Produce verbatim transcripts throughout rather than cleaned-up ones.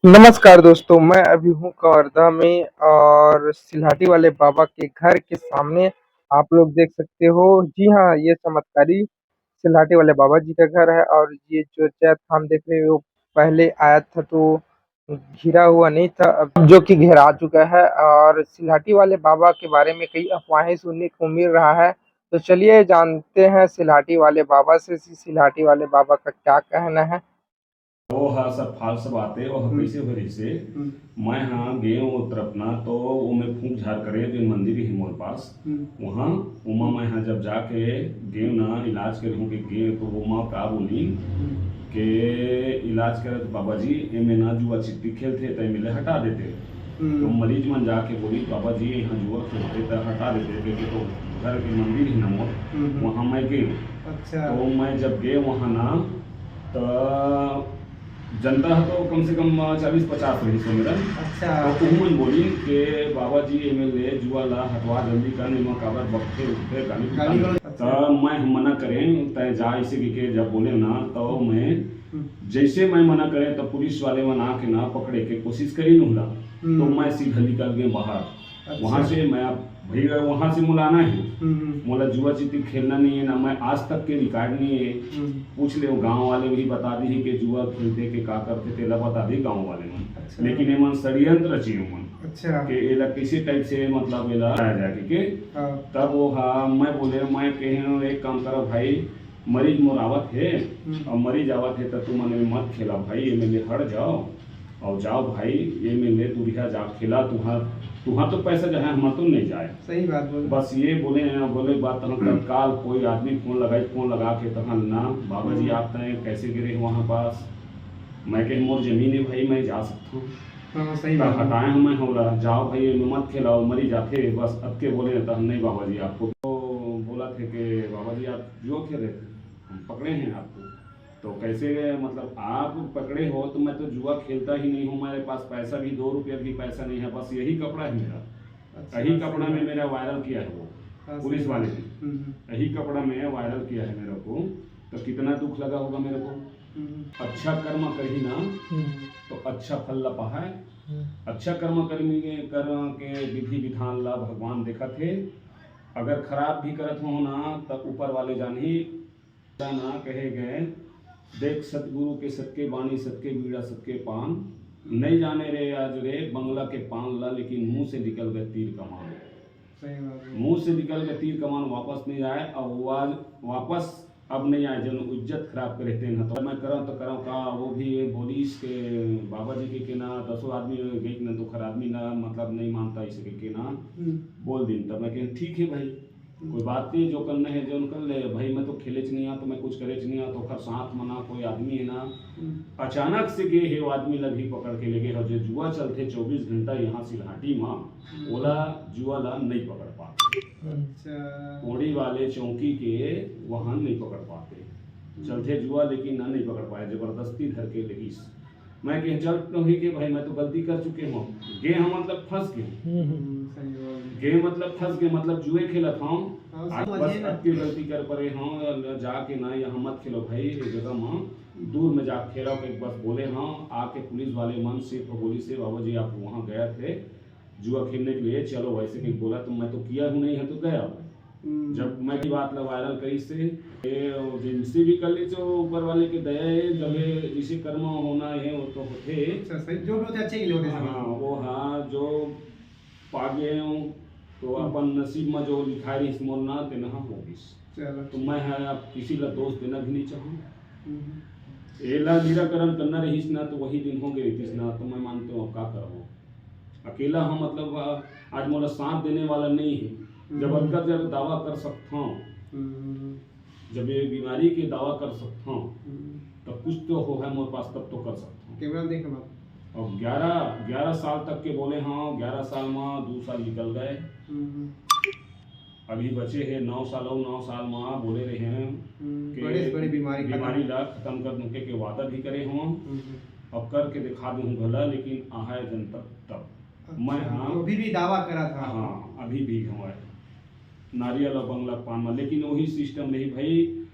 नमस्कार दोस्तों, मैं अभी हूँ कवर्धा में और सिल्हाटी वाले बाबा के घर के सामने आप लोग देख सकते हो। जी हाँ, ये चमत्कारी सिल्हाटी वाले बाबा जी का घर है। और ये जो चैत हम देख रहे हो, पहले आया था तो घिरा हुआ नहीं था, अब जो कि घेरा चुका है। और सिल्हाटी वाले बाबा के बारे में कई अफवाहें सुनने को मिल रहा है, तो चलिए जानते हैं सिल्हाटी वाले बाबा से, सिल्हाटी वाले बाबा का क्या कहना है। वो हा सब फाल्स बात है। वो हा हम्म। कैसे हो रही से हम्म, मैं हाँ गेव वो तरफ ना, तो वो मैं फूंक झार करे जो मंदिर है मोर पास, हम्म, वहाँ उमा मैं हाँ जब जाके गेव ना इलाज करे हूँ कि गेव तो वो माँ का बोली हम्म, के इलाज करे तो बाबा जी एमे ना जुआ चिट्टी खेलते तो एमे ले हटा देते। तो हम्म, मरीज मन जाके बोली बाबा जी यहाँ जुआ खेलते तो हटा देते, क्योंकि तो घर के मंदिर ही ना मोर, हम्म, वहाँ मैं गेव। अच्छा। तो मैं जब गेव वहाँ ना तो जनता है तो कम से कम चालीस पचास रही सो मेरा। अच्छा। तो उमन बोली के बाबा जी एमे ले जुआ ला हटवा जल्दी कर, निमा काबर बकथे उठथे गाली गाली गलौज। गलौज, अच्छा। तो मैं मना करें तय जा इसे के, के जब बोले ना तो मैं हम्म, जैसे मैं मना करें तो पुलिस वाले मन आके ना पकड़े के कोशिश करी नूला। हम्म, तो मैं सीधा निकल गए बाहर। अच्छा। वहाँ से मैं आप भैया वहाँ से मुलाना है, हम्म, हम्म, मोला जुआ चिट्टी खेलना नहीं है ना, मैं आज तक के रिकॉर्ड नहीं है। हम्म, पूछ ले गांव वाले भी बता दी कि जुआ खेलते के का करते तेला बता दी गांव वाले मन। अच्छा। लेकिन एमन षड्यंत्र रचियो मन अच्छा। के एला किसी टाइप से मतलब एला आया जाए के। हाँ। तब वो हाँ मैं बोले मैं कहे एक काम करो भाई, मरीज मोर आवत है हम्म। और मरीज आवत है तो तुम मन मत खेला भाई, एमे ले हट जाओ और जाओ भाई, एमे ले दूरिहा जा खेला, तुहार तुहार तो पैसा जाए हमार तो नहीं जाए। सही बात बोले। बस ये बोले हैं, बोले बात तहन तत्काल कोई आदमी फोन लगाई, फोन लगा के तहन ना बाबा जी हम्म। आप तय कैसे गिरे हैं वहाँ पास। मैं कहे मोर जमीन है भाई, मैं जा सकता हूँ। हाँ, सही तो बात है। हटाए हमें होला, जाओ भाई एमे मत खेलाओ, मरी जाते। बस अतके बोले हैं तहन नहीं बाबा जी आपको तो बोला थे कि बाबा जी आप जो खेले हम पकड़े हैं आपको। तो कैसे मतलब आप पकड़े हो तो मैं तो जुआ खेलता ही नहीं हूँ, मेरे पास पैसा भी दो रुपया भी पैसा नहीं है, बस यही कपड़ा है मेरा। अच्छा, यही कपड़ा सही में बात। मेरा वायरल किया है वो हाँ, पुलिस सही वाले बात। ने, हम्म, हम्म, यही कपड़ा में वायरल किया है मेरे को। तो कितना दुख लगा होगा मेरे को। हम्म, अच्छा कर्म करी ना हम्म, तो अच्छा फल ला पाए। हम्म, अच्छा कर्म करने के कर्म के विधि विधान ला भगवान देखत हे। अगर खराब भी करत हो ना तो ऊपर वाले जान ही ना कहे गए। देख सतगुरु के सतके बाणी सतके बीड़ा सतके पान, नहीं जाने रे आज रे बंगला के पान ला, लेकिन मुंह से निकल गए तीर कमान। सही बात है। मुंह से निकल के तीर कमान वापस नहीं आए और वो आज वापस अब नहीं आए, जन इज्जत खराब करे तेन ह। तो मैं करम तो करम का वो भी ये बोलिस के बाबा जी के केना दसों आदमी गई न तो खर आदमी ना मतलब नहीं मानता इसे के केना हम्म, बोल दिन। तब मैं कहें ठीक है भाई, कोई बात नहीं, जो करना है जो कर ले भाई, मैं तो खेले च नहीं आ तो मैं कुछ करे च नहीं आ तो खर साथ मना कोई आदमी है ना। हम्म, अचानक से गे हे वो आदमी ला भी पकड़ के ले गए हो जो जुआ चलते चौबीस घंटा यहाँ सिलहाटी मा, ओला जुआ ला नहीं पकड़ पाते। अच्छा। कोड़ी वाले चौकी के वहां नहीं पकड़ पाते, चलते जुआ लेकिन ना नहीं पकड़ पाए, जबरदस्ती धर के लेगिस। मैं कहे चल तो ही के भाई मैं तो गलती कर चुके हूँ, गे हम मतलब फंस गए। हम्म, सही बात है। गे मतलब फंस गए, मतलब जुए खेलत हूँ। हाँ, आज समझ बस गए ना। अतके गलती कर परे हूँ, यहाँ मत खेलो भाई, ये जगह में दूर में जाके खेलो के बस बोले हूँ। आके पुलिस वाले मन से बोली से बाबा जी आप वहाँ गए थे जुआ खेलने के लिए, चलो वैसे नहीं बोला तो मैं तो किया हूँ नहीं है तो गया हूँ। हम्म, जब मैं भी बात ला वायरल करी से ये जिनसे भी कर ली तो ऊपर वाले के दया है, जब ये इसी कर्म होना है वो तो होते। अच्छा, सही, जो भी होते अच्छे के लिए होते हैं। हाँ वो हाँ जो पा गए हूँ तो अपन नसीब में जो लिखा रही मोर ना तेना हो गई। चलो। तो मैं है अब किसी ला दोष देना भी नहीं चाहूँ। हम्म, एला निराकरण करना रहीस ना तो वही दिन हो गए रहीस ना, तो मैं मानते हूँ अब का करबो। अकेला हम मतलब आ, आज मोला साथ देने वाला नहीं है। जब हम्म। अतका जब दावा कर सकता हूँ, हम्म, जब ये बीमारी के दावा कर सकता हूँ, हम्म। तब कुछ तो हो है मोर पास, तब तो कर सकता हूँ। कैमरा देख हमारा। और ग्यारह ग्यारह साल तक के बोले हाँ, ग्यारह साल में दो साल निकल गए, हम्म, अभी बचे हैं नौ साल और नौ साल में बोले रहे हैं हम्म, कि बड़ी से बड़ी बीमारी खत्म। बीमारी ला खत्म कर दूँ के, के वादा भी करे हूँ हम्म, और करके दिखा दूँ भला, लेकिन आहाय जन तक तब अच्छा, मैं हाँ। तो अभी भी दावा करा था। हाँ, अभी भी हमारे नारियल और बंगला पान में, लेकिन वही सिस्टम रही भाई,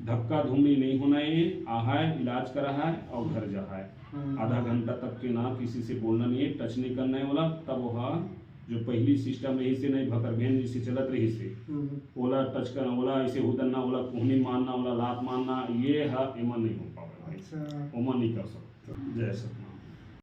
धक्का धुमड़ी नहीं होना है, आहाय इलाज करा है और घर जा है। आधा घंटा तक के ना किसी से बोलना नहीं है, टच नहीं करना है ओला। तब वो जो पहली सिस्टम रही से नहीं, भकर भेन जैसे चलत रही से, ओला टच करना, ओला ऐसे हुदन ना, ओला कोहनी मारना, ओला लात मारना, ये हा एमा नहीं हो पावे भाई। अच्छा। ओमा नहीं कर सकते। जय सतनाम।